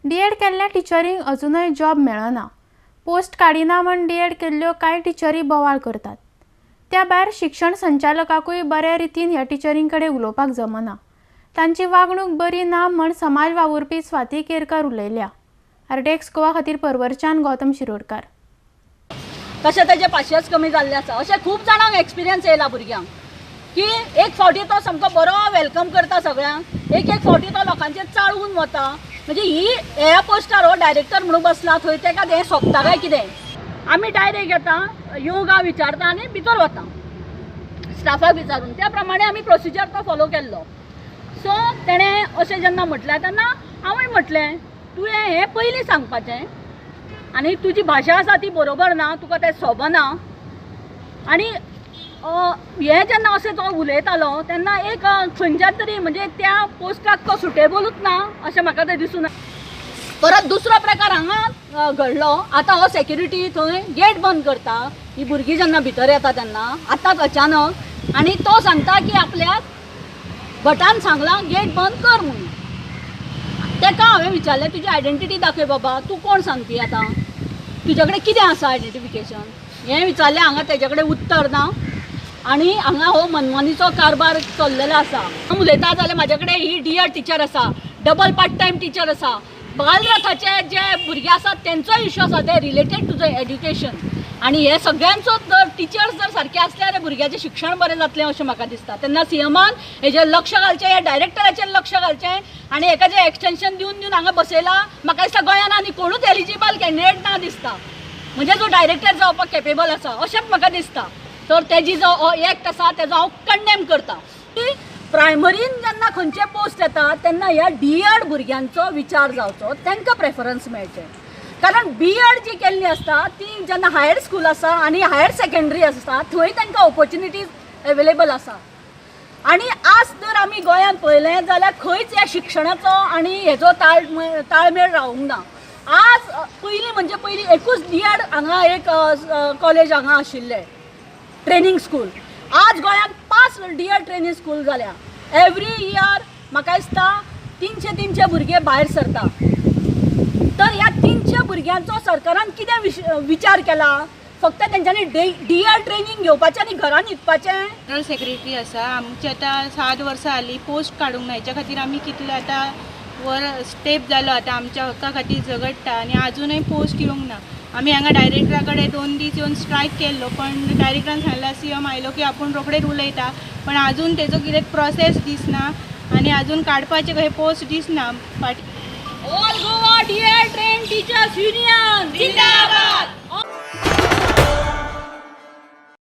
DEd केल्ल्या टिचरींक अजुनय job मेळना. पोस्ट काडिना म्हण डीएड केल्ल्यो कांय टिचरी बोवाळ करतात. त्या भायर शिक्षण संचालकाकूय बऱ्या रितीन ह्या टिचरीं कडेन उलोवपाक जमना. तांची वागणूक बरी ना म्हण समाज वावुरपी स्वाती केरकर उलयल्या. आरटीएक्स गोवा खातीर परवरच्यान गौतम शिरोडकार. तशें तेजे पाशेच कमी जाल्ले आसा. अशें खूब जाणांक एक्सपिरियन्स येयला भुरग्यांक की एक फावटी तो सामको बरो welcome करता सगळ्यांक, एक एक फावटी तो लोकांचेर चाळून वता. म्हणजे ही ह्या पोस्टार हो डायरेक्टर म्हणून बसला थंय तेका हें सोंपता काय कितें. आमी डायरेक्ट येता, योगा विचारता आनी भितर वता स्टाफाक विचारून. त्या प्रमाणे आमी प्रोसिजर तो फॉलो केल्लो. सो तेणें अशें जेन्ना म्हटलें तेन्ना हांवूय म्हटलें तुवें हें पयलीं सांगपाचें आनी तुजी भाशा आसा ती बरोबर ना, तुका तें सोबना. आनी हें जेन्ना अशें तो उलयतालो तेन्ना एक खंयच्या तरी म्हणजे त्या पोस्टाक तो सुटेबलूच ना अशें म्हाका तें दिसून. परत दुसरो प्रकार हांगा घडलो. आतां हो सेक्युरिटी थंय गेट बंद करता, ही भुरगीं जेन्ना भितर येता तेन्ना आतांच अचानक, आनी तो सांगता की आपल्याक भटान सांगलां गेट बंद कर म्हणून. तेका हांवें विचारलें तुजी आयडेंटिटी दाखय बाबा, तूं कोण सांगपी आतां, तुजे कडेन कितें आसा आयडेंटिफिकेशन हें विचारलें. हांगा तेजे कडेन उत्तर ना आनी हांगा हो मनमानीचो कारभार चल्लेलो आसा. उलयता जाल्यार म्हाजे कडेन ही डीएड टिचर आसा, डबल पार्ट टायम टिचर आसा, बालरथाचे जे भुरगे आसात तेंचो इश्यू आसा ते रिलेटेड टू the education. आनी हे सगळ्यांचो जर टिचर्स जर सारके आसले जाल्यार भुरग्याचें शिक्षण बरें जातलें अशें म्हाका दिसता. तेन्ना सीएमान हेजेर लक्ष घालचें, ह्या डायरेक्टराचेर लक्ष घालचें आनी हेका जें एक्सटेंशन दिवन दिवन हांगा बसयला. म्हाका दिसता गोंयान आनी कोणूच एलिजिबल कॅन्डिडेट ना दिसता, म्हणजे जो डायरेक्टर जावपाक केपेबल आसा अशेंच म्हाका दिसता. तर तेजी जो एक्ट आसा तेजो हांव कंडेम करता. की प्रायमरीन जेन्ना खंयचे पोस्ट येता तेन्ना ह्या डीएड भुरग्यांचो विचार जावचो, तांकां प्रेफरन्स मेळचें. कारण बीएड जी केल्ली आसता ती जेन्ना हायर स्कूल आसा आनी हायर सेकेंडरी आसता थंय तांकां ऑपॉर्च्युनिटीज अवेलेबल आसा. आनी आज जर आमी गोंयांत पळयलें जाल्यार खंयच ह्या शिक्षणाचो आनी हेजो ताळमेळ रावूंक ना. आज पयलीं म्हणजे पयलीं एकूच डीएड हांगा एक कॉलेज हांगा आशिल्लें ट्रेनींग स्कूल. आज गोंयांत 5 डीएड ट्रेनींग स्कूल जाल्या. एवरी इयर म्हाका दिसता 300-300 भुरगे भायर सरता. तर ह्या 300 भुरग्यांचो सरकारान कितें विचार केला? फक्त तेंच्यांनी डीएड ट्रेनींग घेवपाचें आनी घरान न्हिदपाचें. जनरल सेक्रेटरी आसा आमची आतां 7 वर्सां जालीं पोस्ट काडूंक ना. हेच्या खातीर आमी कितले आतां वर स्टेप जालो आतां आमच्या हक्का खातीर झगडटा आनी आजुनूय पोस्ट येवंक ना. आमी हांगा डायरेक्टरा कडेन 2 दीस येवन स्ट्रायक केल्लो, पण डायरेक्टरान सांगला सीएम आयलो की आपूण रोखडेच उलयता, पण आजून तेजो कितें प्रोसेस दिसना आनी आजून काडपाचें कशें पोस्ट दिसना. फाटी All Goa D.Ed trained teachers union.